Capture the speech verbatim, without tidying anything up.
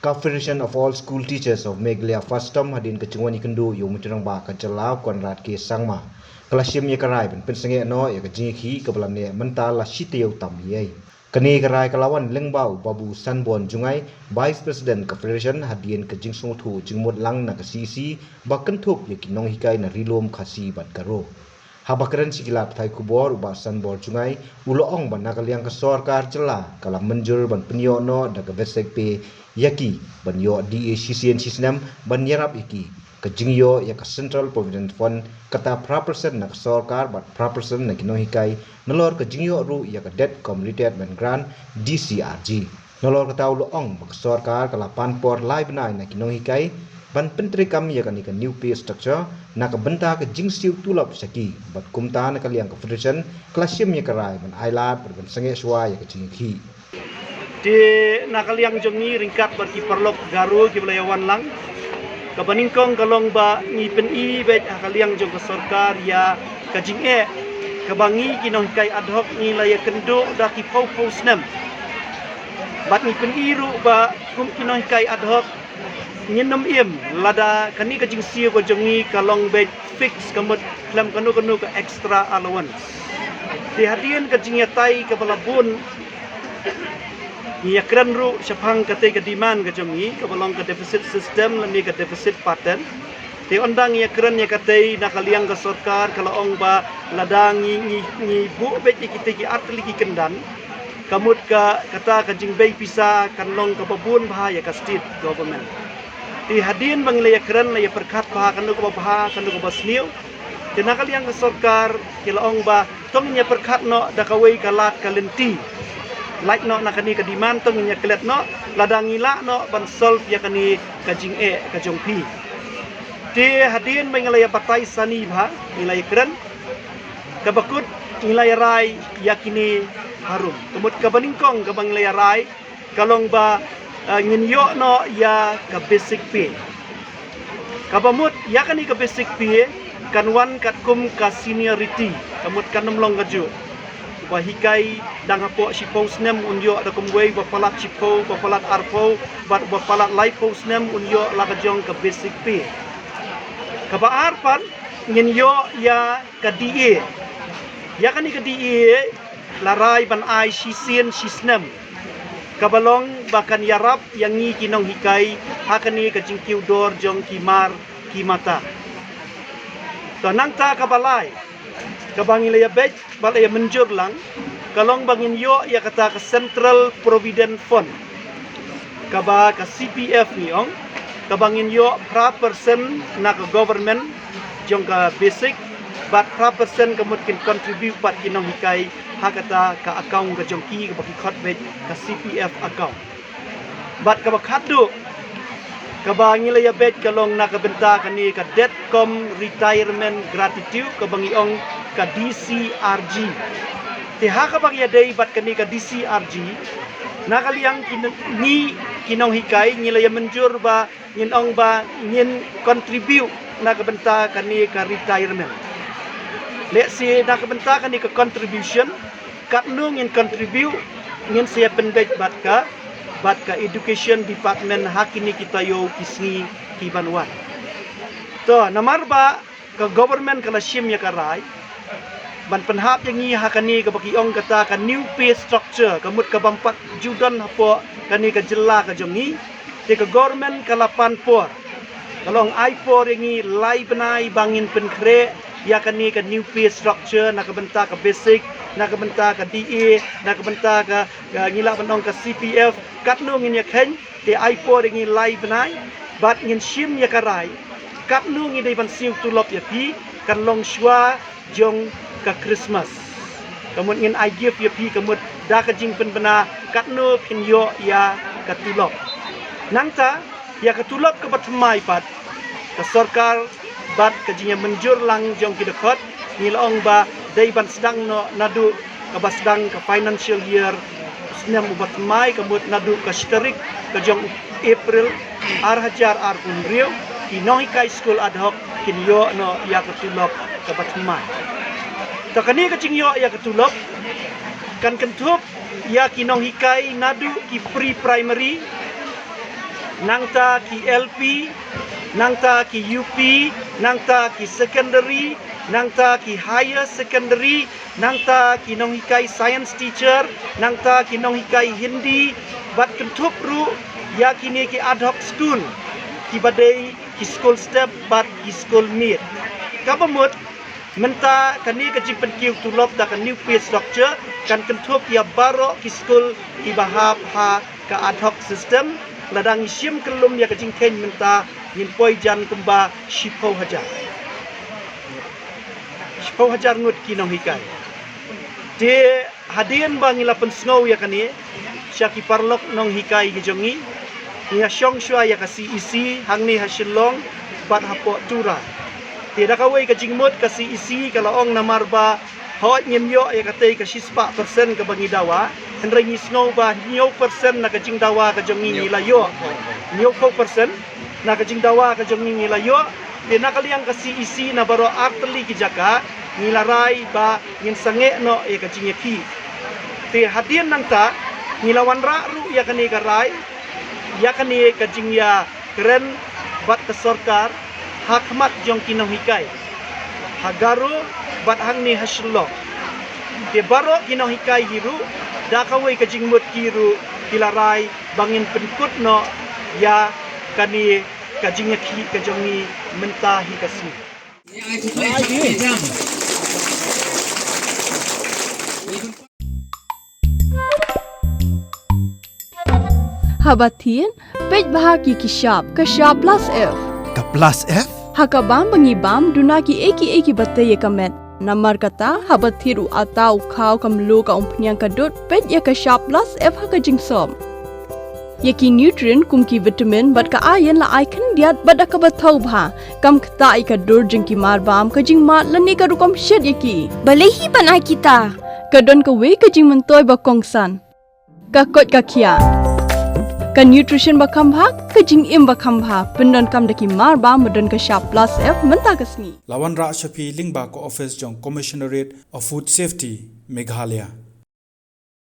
Ka Federation of All School Teachers of Meghalaya, FASTOM, hadien ka jingwan ïakynduh ïa u Myntri Rangbah ka jylla, Conrad K Sangma, ka la shim ïa ka rai ban pynsangeh noh ïa ka jingïakhih kaba la neh mynta la shi taïew tam ei. Kane ka rai ka la wan lyngba u Babu Sanborn Jngai, Vice President ka Federation, hadien ka jingsngewthuh jingmut lang na ka C E C ba kynthup ïa ki nonghikai na Ri Lum, Khasi bad Garo. Haba kren sha ki lad pathai khubor, u Bah Sanborn Jngai u la ong ba na ka liang ka sorkar jylla ka la mynjur ban pynïoh noh da ka basic pay ïa ki, ban ïoh D A shisien shisnem ban ïarap ïa ki. Ka jingïoh ïa ka Central Provident Fund, kata phra percent na ka sorkar bad phra percent na ki nonghikai, nalor ka jingïoh ruh ïa ka Debt Cum Retirement Grant, D C R G. Nalor kata u la ong ba ka sorkar ka la pan por lai bnai na ki nonghikai ban pyntreikam ïa kane ka new pay structure na ka bynta ka jingsiew tulop sha ki, bad kumta na ka liang ka Federation ka la shim ïa ka rai ban ailad bad ban sangeh shuwa ïa ka jingïakhih. Te na ka liang jong ngi, ryngkat bad ki paralok Garo kiba la ïa wan lang, kaba nyngkong ka long ba ngi pyni beit ha ka liang jong ka sorkar ïa ka jingeh kaba ngi ki nonghikai ad hoc ngi la ïa kynduh da ki phew phew snem. Bad ngi pyni ruh ba kum ki nonghikai ad hoc ngin ym im lada kane ka jingsiew ka jong ngi ka long beit fix, ka mut khlem kano kano ka extra allowance. Te hadien ka jingïatai kaba la bun, ngi ïakren ruh shaphang katei ka demand ka jong ngi kaba long ka deficit system lane ka deficit pattern. Te ynda ngi ïakren ïa katei, na ka liang ka sorkar ka la ong ba lada ngi, ngi, ngi buh beit ïa kitei ki artylli ki kyndan, ka mut ka, kata ka jingbei pisa kan long kaba bun bha ïa ka state government. Te hadien ba ngi la ïakren, la ïa pyrkhat bha kano kaba bha, kano kaba sniew. Te na ka liang ka sorkar ki la ong ba to ngin ïa pyrkhat noh da kawei ka lad ka lynti. Lait noh na kane ka demand, to ngin ïa klet noh, lada ngi lah noh ban solve ïa kane ka jingeh ka jong phi. Te hadien ba ngi la ïa batai sani bha, ngi la ïakren, kaba kut ngi la ïa rai ïa kine harum. Ka mut kaba nyngkong kaba ngi la ïa rai ka long ba, eh, ngin ïoh noh ïa ka basic pay. Kaba mut ïa kane ka basic pay kan wan katkum ka seniority, ka mut kan ym long kajuh. Uba hikai dang hapoh shiphew snem un ïoh da kumwei, uba palat shiphew, uba palat arphew, bad uba palat laiphew snem un ïoh la ka jong ka basic pay. Kaba ar pat ngin ïoh ïa ka D A. Ïa kane ka D A la rai ban ai shisien shisnem, kaba long ba kan ïarap ïa ngi ki nonghikai ha kane ka jingkiew dor jong ki mar ki mata. To nangta kaba lai, kaba ngi la ïa beit bad la ïa mynjur lang, ka long ba ngin ïoh ïa kata ka Central Provident Fund, kaba ka C P F ngi ong, kaba ngin ïoh phra percent na ka government jong ka basic, bad phra percent ka mut kin contribute bad ki nonghikai ha kata ka account ka jong ki kaba ki khot beit ka C P F account. Bad kaba khatduh kaba ngi la ïa beit ka long na ka bynta kane ka Debt Cum Retirement Gratitude, kaba ngi ong ka D C R G. Te ha kaba ngi ïadei bad kane ka D C R G, na ka liang ki n-, ngi ki nonghikai ngi la ïa mynjur ba ngin ong ba ngin contribute na ka bynta kane ka retirement. Let's say na ka bynta kane ka contribution, katno ngin contribute, ngin sa ïa pynbeit bad ka, bad ka education department ha kine ki taïew ki sngi ki ban wan. To namar ba ka government ka la shim ïa ka rai ban pynhap ïa ngi ha kane kaba ki ong kata ka new pay structure, ka mut ka bym pat ju don hapoh kane ka jylla ka jong ngi. Te ka government ka la pan por, ka long ai por ïa ngi lai bnai ba ngin pynkhreh ïa kane ka new pay structure, na ka bynta ka basic, na ka bynta ka D A, na ka bynta ka, ka ngi lah ban ong ka C P F, katno ngin ïa kheiñ. Te ai por ïa ngi lai bnai bad ngin shim ïa ka rai katno ngi dei ban siew tulop ïa phi, kan long shuwa jong ka Christmas. Ka mut ngin ai gift ïa phi, ka mut da ka jingpynbna katno phin ïoh ïa ka tulop. Nangta ïa ka tulop kaba thymmai pat, ka sorkar bad ka jingïamynjur lang jong ki dkhot, ngi la ong ba dei ban sdang noh naduh kaba sdang ka financial year snem uba thymmai, ka mut naduh ka shi tarik ka jong u April ar hajar arphew hynriew, ki nonghikai skul ad hoc kin ïoh noh ïa ka tulop kaba thymmai. To kane ka jingïoh ïa ka tulop kan kynthup ïa ki nonghikai naduh ki pre-primary nangta ki L P, nangta ki U P, nangta ki secondary, nangta ki higher secondary, nangta ki nonghikai science teacher, nangta ki nonghikai Hindi, bad kynthup ruh ïa kine ki ad hoc school, kiba dei ki school step bad ki school meet. Kaba mut, mynta kane ka jingpynkiew tulop da ka new pay structure kan kynthup ïa baroh ki school kiba hap ha ka ad hoc system. Lada ngi shim kyllum ïa ka jingkheiñ mynta, ngin poi jan kumba shiphew hajar. Shiphew hajar ngut ki nonghikai. Te hadien ba ngi la pynsngew ïa kane sha ki paralok nonghikai ki jong ngi, ngi ïa shong shuwa ïa ka C E C hangne ha Shillong bad hapoh Tura. Te da kawei ka jingmut, ka C E C ka la ong namar ba hooid ngim ïoh ïa katei ka shispah percent kaba ngi dawa, hynrei ngi sngew ba hynñiew percent na ka jingdawa ka jong ngi ngi la ïoh. Hynñiewphew percent na ka jingdawa ka jong ngi ngi la ïoh. Te na ka liang ka C E C, na baroh artylli ki jaka ngi la rai ba ngin sangeh noh ïa ka jingïakhih. Te hadien nangta ngi la wanrah ruh ïa kane ka rai, ïa kane ka jingïakren bad ka sorkar ha khmat jong ki nonghikai ha Garo bad hangne ha Shillong. Te baroh ki nonghikai hi ruh, da kawei ka jingmut ki ruh ki la rai ba ngin pynkut noh ïa kane ka jingïakhih ka jong ngi mynta hi ka sngi. Haba thied, peit bha ki ki shap, ka shap plus F. Ka plus F? Ha ka bam ba ngi bam, duna ki ei ki ei kiba tei ïa ka met. Namar kata, haba thied u atta, u khaw, ka mluh, ka umphniang, ka dud, peit ïa ka shap plus F ha ka jingsop. Ïa ki nutrient kum ki vitamin bad ka iron la ai khyndiat bad da kaba thaw bha. Kam ktah ïa ka dur jong ki marbam, ka jingmad lane ka rukom shet ïa ki. Balei hi ban ai kita? Ka don kawei ka jingmyntoi ba kongsan. Ka koit ka khiah. Ka nutrition ba kham bha, ka jingim ba kham bha. Pyndonkam da ki marbam ba don ka shap plus F mynta ka sngi. La wanrah sha phi lyngba ka office jong Commissionerate of Food Safety, Meghalaya.